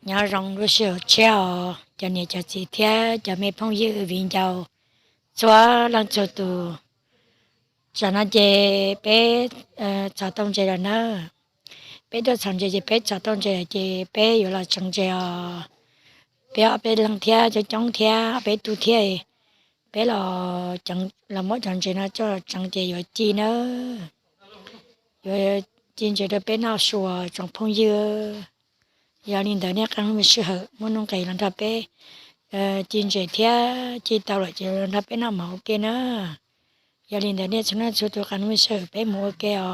Nyob zoo lub sij hawm tshiab os cov niam cov txiv thiab cov me phooj ywg viv ncaus txhua leej txhua tus. Tsam no ces peb txhos tau ntses lawm na. Peb tuaj txhos ntses ces peb txhos tau ntses lawm ces peb yuav los tseev ntses os. Peb ob peb leeg thiab coob coob thiab ob peb tug thiab, peb los tseev, los muab cov ntses no coj tseev ces yuav ci na. Yuav ci ntses rau peb noj su tsoom phooj ywg. Yog li ntawd nej qee hnub sij hawm muaj nuj nqis los nrog peb ci ntses thiab ci tau lawm ces los nrog peb noj mov ua ke na. Yog li ntawd nej txhua leej txhua tus qee hnub sij hawm peb mus ua ke os.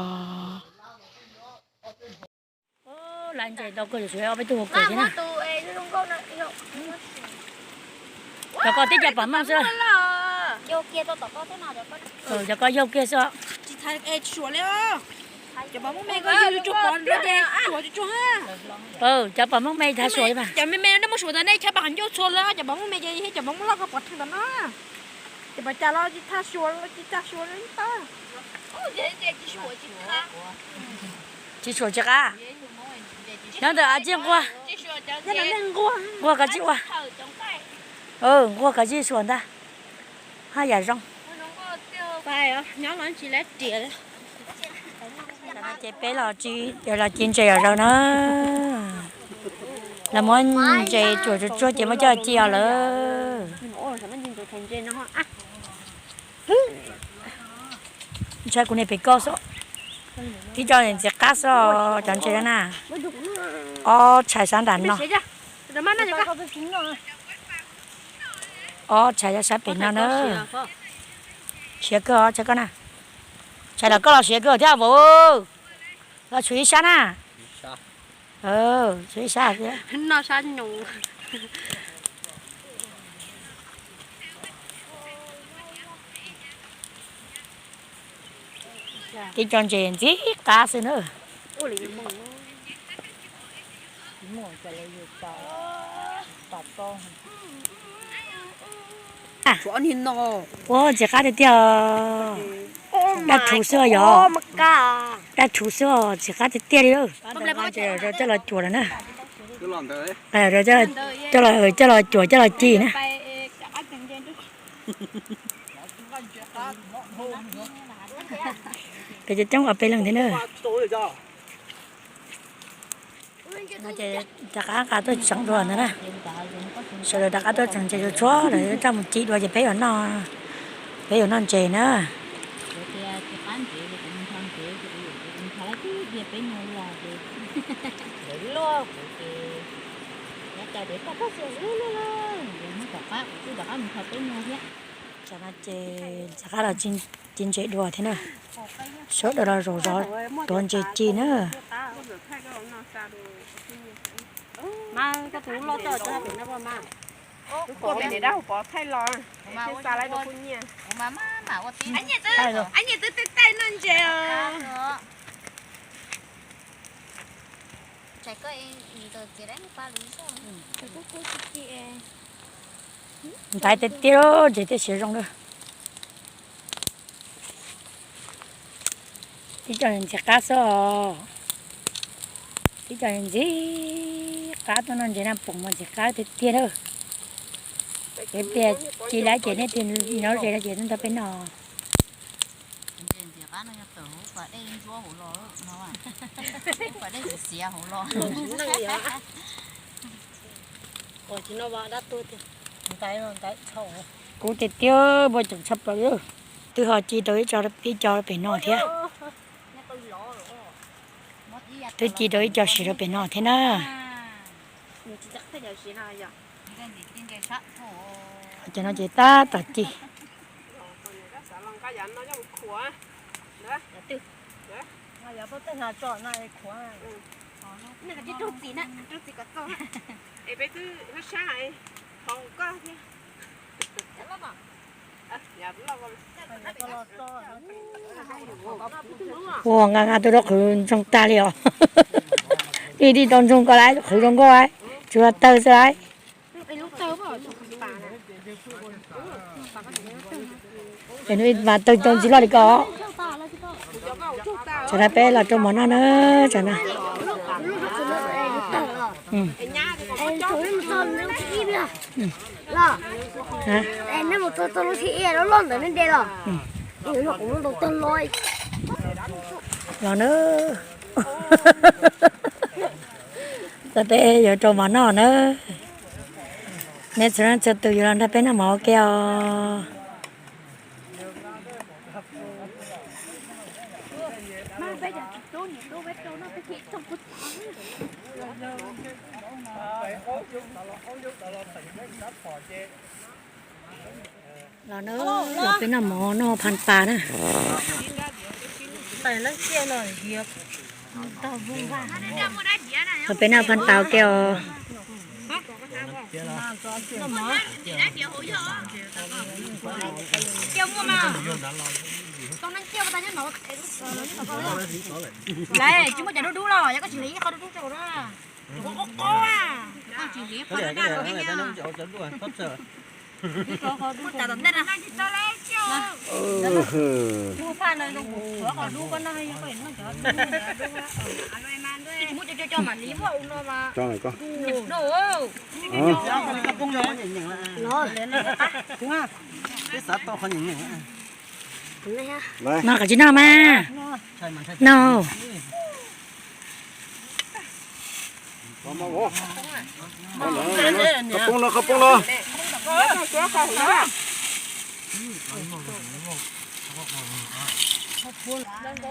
Lawv ntses tau kawg, tsuas ob peb tug ua ke thiab na. Cov ko tib co pom meej xwb. Cov ko yaug kiag xwb. Cov pom meej me thab suav li mas. Cov me me nej muaj suav ntawd nej chaw pab qhov ncauj txhua lawm, cov pom meej me ces yog cov pom meej loj koj pom rheej ntawm no. Ces pom cas los tsis tag suav, tsis tag suav li ntag. Tsis suav tsis qab. Nyob ntawm av tsis nquag. Nquag kov tsis ua. Nquag kov tsis suav ntag. Haj yam zoo. Ces peb los ci ntses yom zaum na. Los muab ntses cuam tsuag tsuag ces muab coj ci os lawm. Ntshai kuv niag pem koj xwb. Tib co ntxim qab xwb cov ntses no na. Ob tshais sab nram no. Ob tshais sab pem no na. Siav kawg os tshais koj na. Tshais los koj los siav kawg thiab vauv. Los tshuav ib sab na. Tshuav ib sab thiab. Tib co ntses ntxim qab xwb na. Ua ntxim qab tiag tiag. Daj rhuv xwb yog. Daj rhuv xwb os, ntxim qab tiag tiag li. Coj los cuam lawm na. Coj los cuam coj los ci na. Peb coob coob os peb leeg thiab na. Ces rov qab nqa tuaj tseev dua ntag na. Sawv daws rov qab tuaj tseev ntses tsuag tsuag lawm, coj mus ci dua ces peb yuav noj, peb yuav noj ntses na. Tam no ces rov qab los ci ntses dua thiab na. Sawv daws los zaum zov tuav ntses ci na. Ntaiv tiag tiag, ntses thiaj siav zoo lawm. Tib co ntxim qab xwb os. Tib co ntxim qab tuaj noj ntses na, pom mas ntxim qab tiag tiag lawm. Ces pliag ci lawm ces nej tig nyob ze lawm ces nrog peb noj. Kub tiag tiag, muaj ceem tshaj plaws li. Twb ho ci tau ib co pem no thiab. Twb ci rau ib co siv rau pem no thiab na. Cov no ces tab tom ci. Ua nqa nqa tuaj rau qhwv ntsoog tag li os. Ib tib tau ntsoog ko lawm, qhwv zoo nkauj lawm, tsuas tawg xwb lawm. Mas tawg tau ntxiv loj li ko. Tsam no peb los rau mov noj na, tsam no. Los na. Tab peb yuav rau mov noj na. Nej txhua leej txhua tus yuav los nrog peb noj mov ua ke os. Los na, los peb noj mov noj phas pas na. Los peb noj phas pas ua ke os. Tsis muaj cov dub dub los yog koj tsis hliv qhov dub dub rau na. No kom tsis noj mas. No.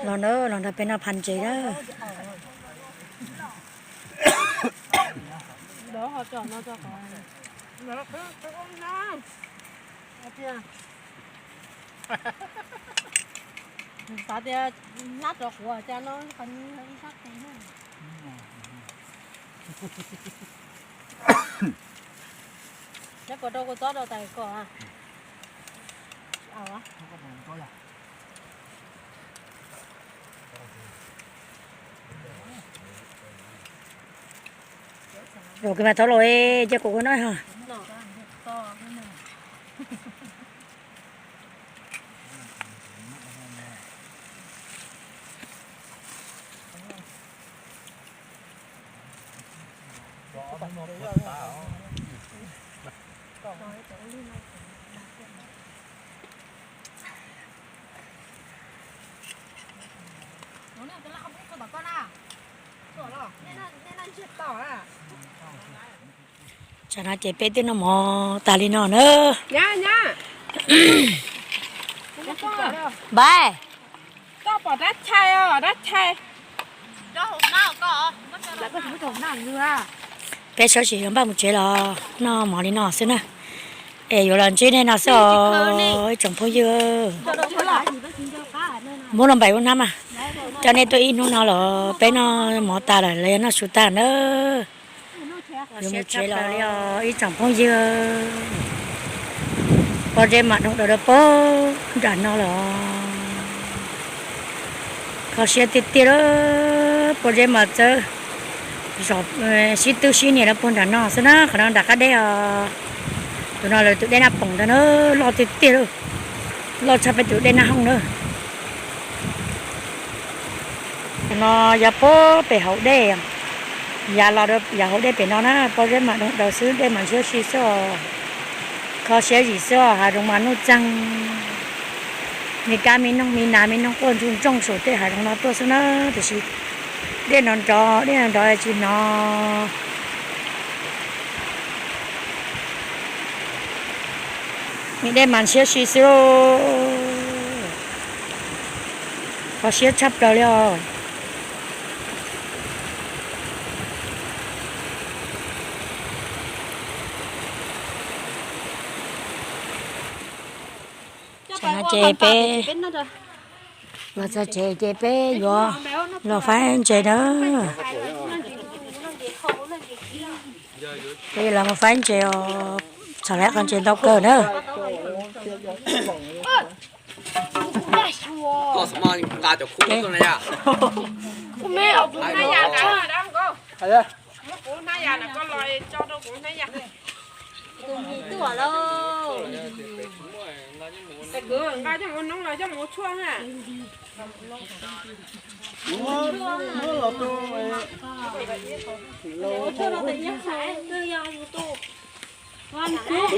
Los na, los nrog peb noj phas ntses na. Xav tias hlab rov quav cas no qhov ib sab tes. Neb puas rau kua txob rau tais kom? Rau kis mas thaub los cia kuv kua no ho. Tsam no ces peb twb noj mov tas li no na. Npais, peb sawv tsees yuav npaj mus tsev los noj mov li no xwb na. Es yuav los ntsib nej no xwb os ib tsoom phooj ywg. Muab los npais lub hnab mas, coj nej tuaj ib hnub no los peb noj mov tas lawm los yog noj su tag na. Yuav mus tsev los li os ib tsoom phooj ywg. Pob zeb mas doog daws rau pem nram no los. Kho siab tiag tiag lawm, pob zeb mas txawb zos sib tw sib nias rau puag nram no xwb na, qhov no nram qab deb os. Tus no lawv tus dej Naj Poom ntag na, loj tiag tiag lawm, loj tshaj peb tus dej Naj Hooj na. Tus no yog puag pem hauv dej, yav los yav hauv dej pem no na, pob zeb mas doog daws xwb, dej mas ntshiab si xwb os. Kho siab zim xwb os, hav zoov mas nuj txeeg. Me kab me noog me nas me noog quaj ntsoog ntsoog saum tej hav zoov no tuaj xwb na, tiam sis dej nrov nrov, dej nrov nrov tsis hnov. Me dej mas ntshiab si xwb lauj. Kho siab tshaj plaws li os. Ces peb los txog tsev ces peb yuav los faib ntses na. Peb yuav los mus faib ntses os, txhom lawv qhov ntses ntau kawg na.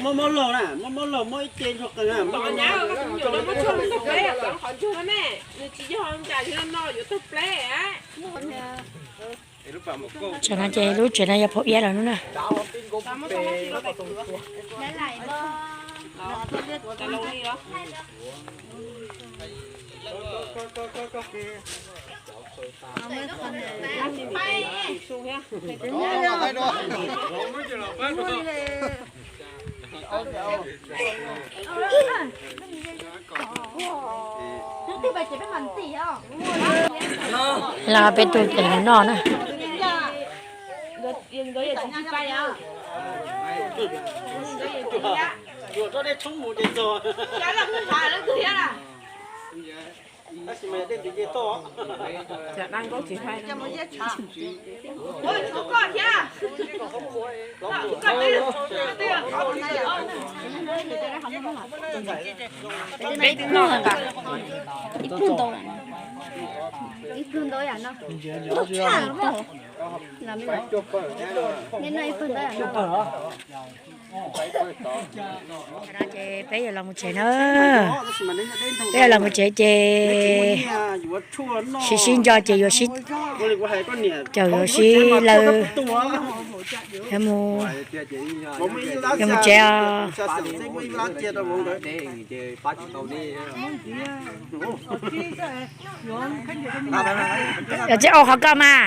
Muab mob laug na, muab mob laug muab ib ce ntsuag qees na. Tam no ces lub tsev no yog phau iab lawm no na. Los peb tus cev noj na. Ib pluag ntau, ib pluag ntau yam no. Ib pluag ntau yam no. Ces peb yuav los mus tsev na. Peb yuav los mus tsev ces sib sib nco ces yuav sib, ces yuav sib law, yuav mus, yuav mus tsev os. Yog tsis ua qhov koj mas,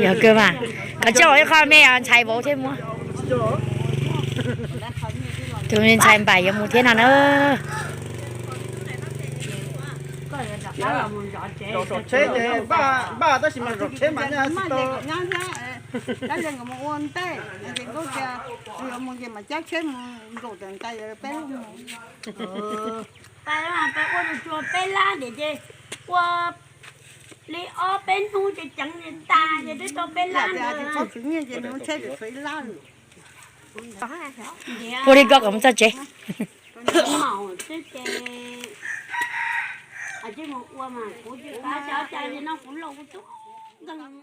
yog kawg mas, koj tsis ua ib qho me ntxhais vauv thiab muab. Tus me ntxhais npaim yuav mus thiab no na. Zaum tsheb ces npaj, tab sis mas zaum tsheb mas nyob tsis tau. Peb ua tus tsuas peb lab ntawm ces ua li ob peb hnub ces ceev tas ces twb tau peb lab ntawd. Ua li koj kom mus txog tsev. Mus ces mus ua mas kuv tsis kav, cas li no kuv laus kuv tub nkeeg.